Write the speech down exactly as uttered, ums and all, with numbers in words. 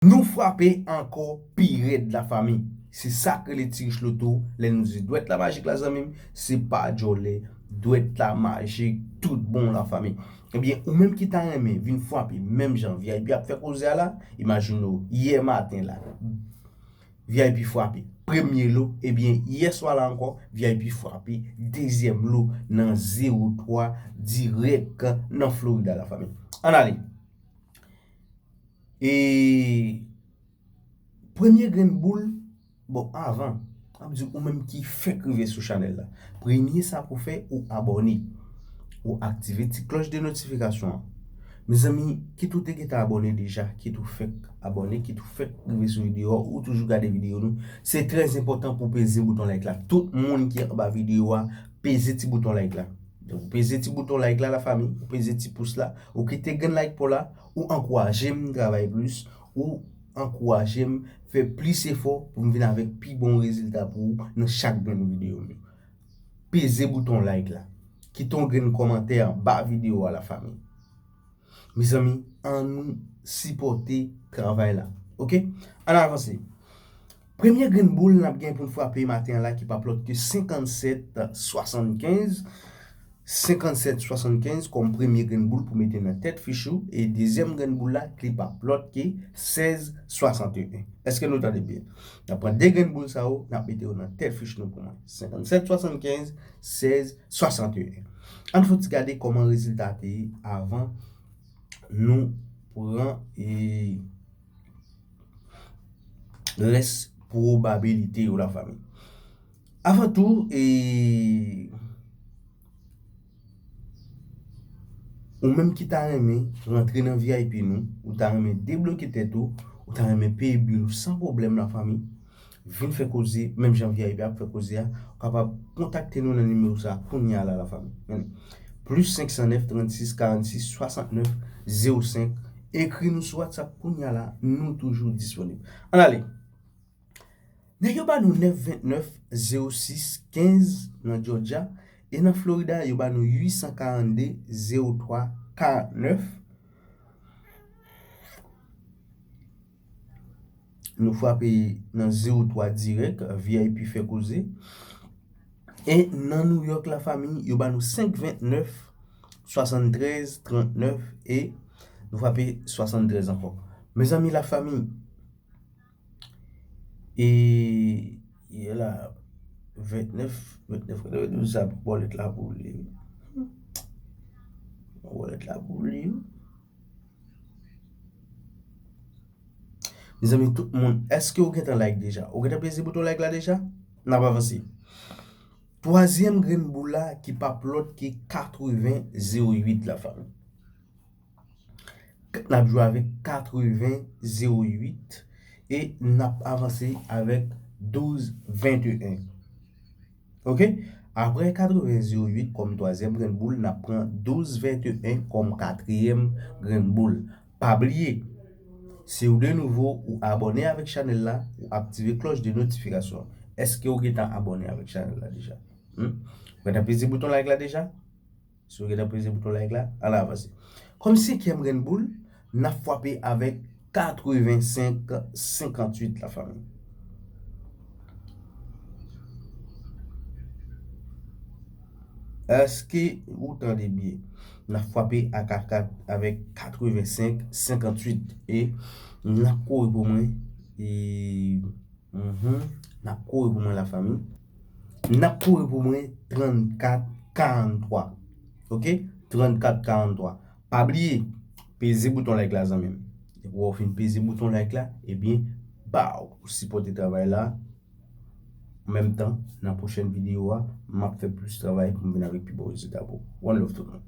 Nou frape ankò pi rèd, lafanmi. Se sa k rele Tirich Loto. Lè nou di dwèt la majik la, zanmi m, se pa djòlè. Dwèt la majik tout bon, lafanmi. Ebyen, ou menm ki ta renmen vin frape menm jan V I P ap fè koze a la, imajine w, yè maten la, V I P frape premye lo, ebyen, yè swa la ankò, V I P frape dezyèm lo nan zewo twa dirèk nan Florida, lafanmi. Ann ale. E premye grenn boul, bon, avan, m ap di ou menm ki fèk rive sou chanèl la. Premye sa pou fè, ou abòne. Ou aktive ti klòch de notifikasyon an. Mezanmi, kit ou te gentan abòne deja, kit ou fèk abòne, kit ou fèk rive sou videyo a, ou toujou gade videyo nou, se trè enpòtan pou peze bouton like la. Tout moun ki anba videyo a, peze ti bouton like la. Donk, ou peze ti bouton like la, lafanmi, ou peze ti pous la, ou kite grenn like pa w la, ou ankouraje m travay plis, ou ankouraje m fè plis efò pou m vin avèk pi bon rezilta pou ou nan chak grenn videyo m yo. Peze bouton like la. Kite yon grenn kòmantè anba videyo a, lafanmi. Mezanmi, ann nou sipòte travay la. Oke? Ann avanse. Premye grenn boul n ap gen pou n frape maten an la ki p ap lòt ke senkannsèt swasannkenz. Senkannsèt swasannkenz kòm premye grenn boul pou mete nan tèt fich ou. E dezyèm grenn boul la ki p ap lòt ke sèz swasanteyen. Èske nou tande byen? N ap pran de grenn boul sa yo, n ap mete yo nan tèt fich nou pou mwen. Senkannsèt swasannkenz, sèz swasanteyen. Ann fè yon ti gade kòman rezilta te ye avan nou pran e rès pwobabilite yo, lafanmi. Avan tou, e, ou menm ki ta renmen rantre nan V I P nou, ou ta renmen debloke tèt ou, ou ta renmen peye bil ou san pwoblèm, lafanmi, vin fè koze, menm jan V I P ap fè koze a, ou kapab kontakte nou nan nimewo sa a kounye a la, lafanmi. Plis senk san nèf, trannsis, karannsis, swasantnèf, zewo senk. Ekri nou sou WhatsApp kounye a la, nou toujou disponib. Ann ale. Nèg yo ba nou nèf ventnèf, zewo sis, kenz nan Georgia. E nan Florida, yo ba nou uit san karannde, zewo twa, karannèf. Nou frape nan zewo twa dirèk, V I P fè koze. E nan New York, lafanmi, yo ba nou senk ventnèf, swasanntrèz, trannèf, e nou frape swasanntrèz ankò. Mezanmi, lafanmi, e, e la, ventnèf, ventnèf, ventnèf, sa bòlèt la boule. Bòlèt la boule. Mezanmi, tout moun, èske ou gentan like deja? Ou gentan peze bouton like la deja? N ap avanse. Twazyèm grenn boul la ki p ap lòt ke katreven zewo uit, lafanmi. N ap jwe avèk katreven zewo uit e n ap avanse avèk douz venteyen. Oke? Apre katreven zewo uit kòm twazyèm grenn boul, n ap pran douz venteyen kòm katriyèm grenn boul. Pa bliye, si w de nouvo, ou abòne avèk chanèl la, ou aktive klòch de notifikasyon. Èske ou gentan abòne avèk chanèl la deja? Hmm? Ou gentan peze bouton like la deja? Si w gentan peze bouton like la, ann avanse. Kòm senkyèm grenn boul, n ap frape avèk katrevensenk senkantuit, lafanmi. Èske ou tande byen? N ap frape ak, ak, ak, avèk katrevensenk senkantuit e n ap kouri pou mwen. E Mhm. N ap kouri pou mwen, lafanmi. N ap kouri pou mwen trannkat karantwa. Oke? Trannkat karantwa. Pa bliye, peze bouton like la, zanmi m. Depi w fin peze bouton like la, ebyen, baw, ou sipòte travay la. An menm tan, nan pwochèn videyo a, m ap fè plis travay pou m vin avèk pi bon rezilta pou ou. One love tout moun.